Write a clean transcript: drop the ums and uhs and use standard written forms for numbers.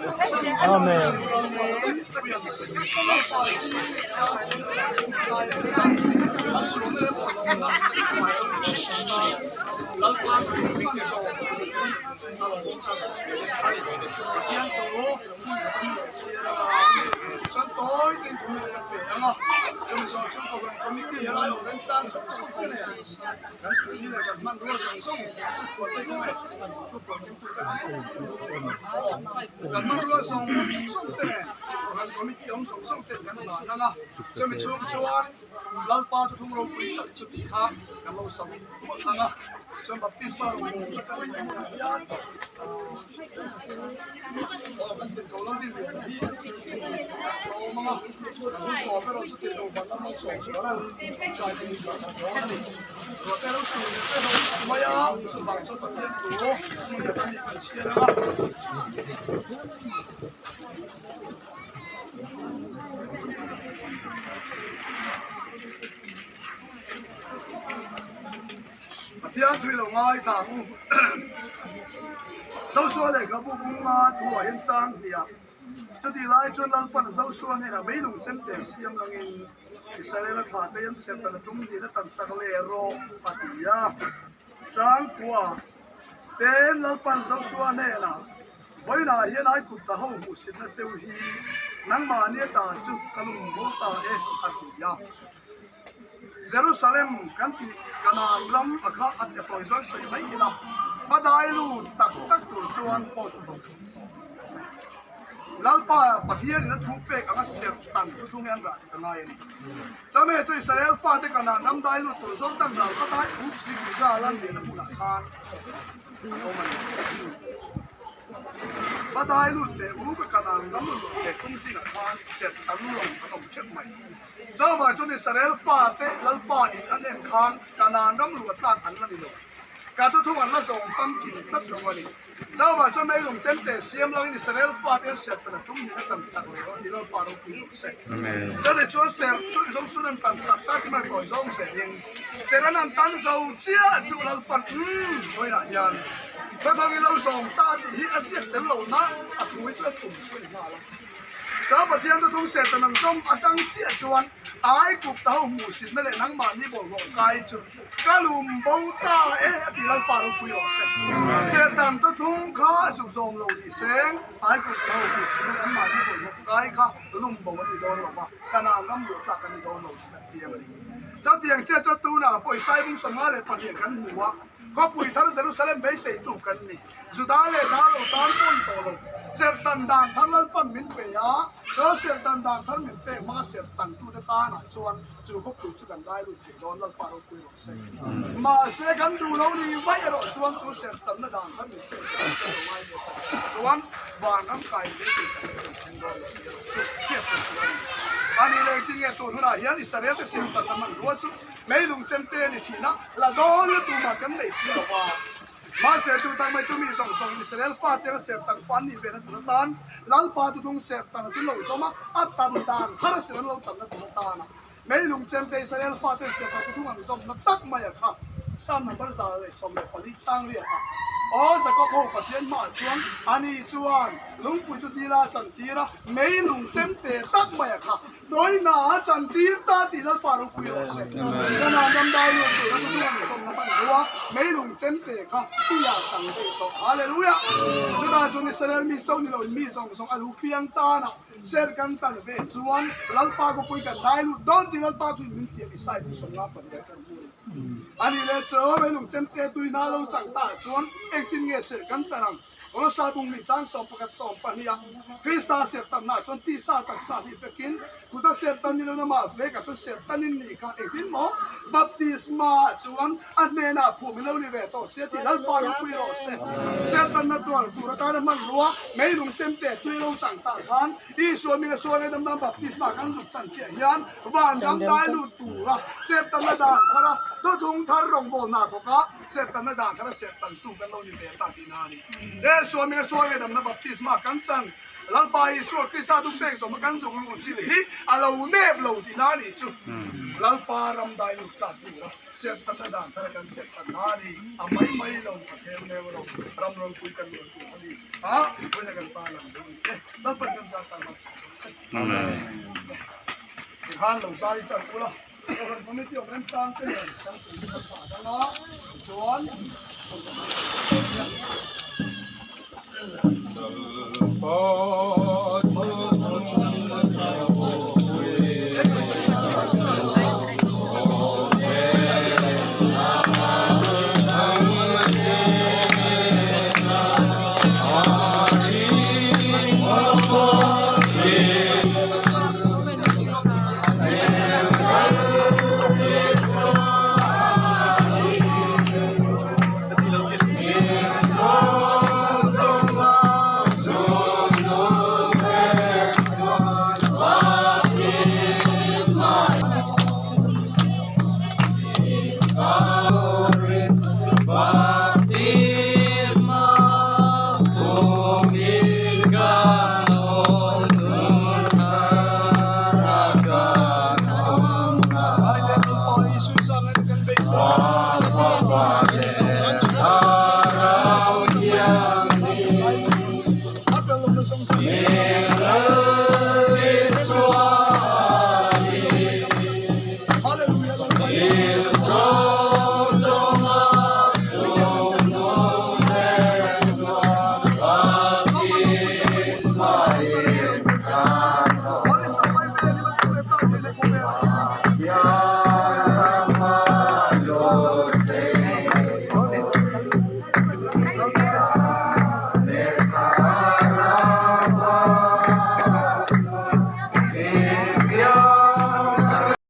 Amen. Pathian thui lo ngai thla ang u. Joshua lehkhabu bunga thuah hian chang hniah chutih lai chuan Lalpan Joshua hnenah meilung chemte siam langin Israela thla te an serh tan a tum niin a tan sak leh rawh a ti a. Chang kua ten Lalpan Joshua hnenah Vawiinah hian Aikupta ho hmuhsitna cheu hi nangmahni ata chu ka lungbo ta e a ti a. Jerusalem kan tih Kanaan ram a kha a ti a tawi zawi sawi mai ila, a dai lut tak tak tur chuan pawt tawh. Lalpa Pathian in a thu pek anga serh tan thuthlung hi an rah tih ka ngai a ni. Chame chu Israel fate Kanaan ram dai lut tur zawng tak ral ka dai up si Gilgal an lian a hmunah khan an awm a ni. Va dai lut leh u ka Kanaan ram lut leh tum zingah khan serh tan lo an awm teuh mai. Chauhvah chuan Israel fate Lalpa in an en khan Kanaan ram luah tlak an la ni lo. Ka thuthung an la zawm famkim tlat lo a ni. Chauhvah chuan meilung chemte siam langin Israel fate an serh tan a tum nih a tan sak leh a ti Lalpa ropui rawh se. Chutih chuan serh chu Zosun an tan sak ta ti mai tawi zawng zelin serh an han tan zo chiah chu Lalpan umm vawiinah hian thuthung i lo zawm ta tih hi a ziak tel lo na a thu hi chu a tum chu a ni nghal a. Chau Pathian chu tung Satan ang zawng atang chiah chuan Aikup ta ho hmuhsitna leh nangmahni bawlhhlawh kai chu ka lum bo ta e a ti Lalpa ropui rawh se. Satan chu thung kha zuk zawm lo ni seng Aikup ta ho hmuhsitna leh nangmahni bawlhhlawh kai kha lum bo a ni dawn lo va, Kanaan ram luah tlak a ni dawn lo tih ka chiang a ni. Chutiang chiah chuan tunah pawh Isai bung 52 kan hmu a, khawpui thar Jerusalem beiseitu kan ni. Juda leh Dar lo tan pawn tawh lo. Serhtan dan thar Lalpan min pe a, chuan serhtan dan thar min pek hmanga serhtan tute tanah chuan chu khawpui chu kan dai lut thei dawn Lalpa ropui rawh se. Mahse kan duh lo ni vaih erawh chuan chu serhtanna dan thar min pek chu kan lo ngai ve ta lo chuan vanram kai leh serhtan chu kan thleng dawn lo tih erawh chu hriat tur tur a ni. Ani leh engtin nge tun hunah hian Israel te serhtanna hmanrua chu leilung chemte a ni thin a, la dawn la tumah kan nei si lo va. Mahse, chu tak mai chu mi zawng zawng Israel fate a serh tak fa an nih ve na tur atan Lalpa tutung serh tan a chu lo zawm a, a tan dan thar a sin an lo tan na tur atan a meilung chemte Israel fate serh tak tutung an zawm na tak mai a kha Psalm number 114 chang riat a Aw Jacob ho Pathian hmaah chuan ani chuan lungpui chu dila a chantir a, meilung chemte tak mai a kha Dawihna a chantir ta tih Lalpa ropui rawh se. Kanaan ram dai lut tur a tutu an sawmna hman ru a, meilung chemte kha tui ah chang daih tawh. Hallelujah! Chutah chuan Israel mi cho ni loin mi zawng zawng a lu piang tan a, ser kan tan ve chuan Lalpa khawpui kan dai lut dawn tih Lalpa thuin min tiam Isai pu sawmnga pahnih kan hmu a ni. Ani leh chu meilung chemte tuihna lo chang ta ah chuan engtin nge ser kan tan ang? Kolosa bung nih chang 11 12 ah Krista serhtanna chuan tisa taksa hi vekin kuta serhtan ni lo namah vekah chuan serhtanin nih kha engtin maw baptisma chuan a hnenah phum i lo ni ve tawh sia tih Lalpa ropui rawh se. Serhtanna tuar tur atana hmanrua meilung chemte tui lo chang tah khan Isua minga sual ngaihdam nan baptisma kan zuk chan chiah hian vanram dai lut tura serhtanna dan thar a thuthlung thar rawngbawlna thawk a Serhtanna dan kha la serhtan tu kan lo ni ve ta tih na a ni. He Suami a sual ngaihdamna baptisma kan chan. Lalpa Isua Krista dum pek zawm a kan zawng luh chil hi a lo nep lo tihna a nih chu. Lalpa ram dai lut tlak tur a siam tatna dan thar a kan siam tatna a ni. A mai mai lo, a thlem neu lo, ram ropui kan luah tur a ni. A vawiin a kan pa lang dawn e. Lalpan kan zar tan malsawm dawn che. Tikhan lo zai tan ula. Kohhran Committee awm remchang te nen kan tui chu kan pah dang a, tichuan Lalpa.